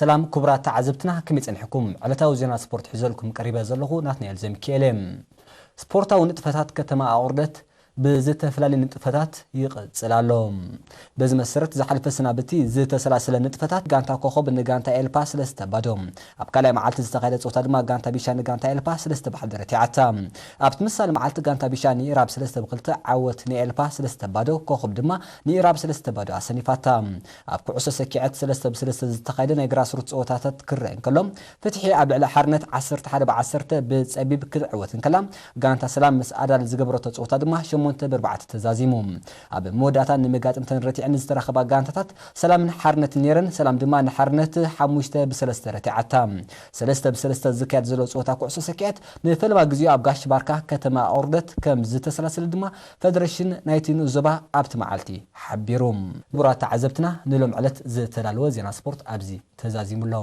ሰላም ክቡራት ተዓዘብትና፣ ከመይ ጸኒሕኩም? ዕለታዊ ዜና ስፖርት ሒዘልኩም ቀሪበ ዘለኹ ናትናኤል ዘሚካኤል እየ። ስፖርታዊ ንጥፈታት ከተማ ኣቑርደት ብዝተፈላለዩ ንጥፈታት ይቕጽል ኣሎ። በዚ መሰረት ዝሓለፈ ሰናብቲ ዝተሰላሰለ ንጥፈታት ጋንታ ኮኸብ ንጋንታ ኤልፓ ሰለስተ ባዶ፣ ኣብ ካልኣይ መዓልቲ ዝተኻየደ ጸወታ ድማ ጋንታ ቢሻ ንጋንታ ኤልፓ ሰለስተ ብሓደ ረቲዓታ። ኣብቲ ምሳሊ መዓልቲ ጋንታ ቢሻ ንኢራብ ሰለስተ ብክልተ ዓወት ንኤልፓ ሰለስተ ባዶ፣ ኮኸብ ድማ ንኢራብ ሰለስተ ባዶ ኣሰኒፋታ። ኣብ ኩዕሶ ሰኪዐት ሰለስተ ብሰለስተ ዝተኻየደ ናይ ግራስሩት ጸወታታት ክረአ እንከሎ፣ ፍትሒ ኣብ ልዕሊ ሓርነት ዓሰርተ ሓደ ብዓሰርተ ብጸቢብ ክትዕወት እንከላ፣ ጋንታ ሰላም ምስ ኣዳል ዝገበረቶ ጸወታ ድማ ሸሞንተ ብኣርባዕተ ተዛዚሙ። ኣብ መወዳእታ ንመጋጥምተን ረቲዐን ዝተራኸባ ጋንታታት ሰላምን ሓርነትን ነይረን። ሰላም ድማ ንሓርነት ሓሙሽተ ብሰለስተ ረቲዓታ። ሰለስተ ብሰለስተ ዝካየድ ዘሎ ጸወታ ኩዕሶ ሰኪዐት ንፈለማ ግዜኡ ኣብ ጋሽ ባርካ ከተማ ኣቑርደት ከም ዝተሰላሰለ ድማ ፈደረሽን ናይቲ ንኡስ ዞባ ኣብቲ መዓልቲ ሓቢሩ። ክቡራት ተዓዘብትና፣ ንሎም ዕለት ዝተዳለወ ዜና ስፖርት ኣብዚ ተዛዚሙ ኣሎ።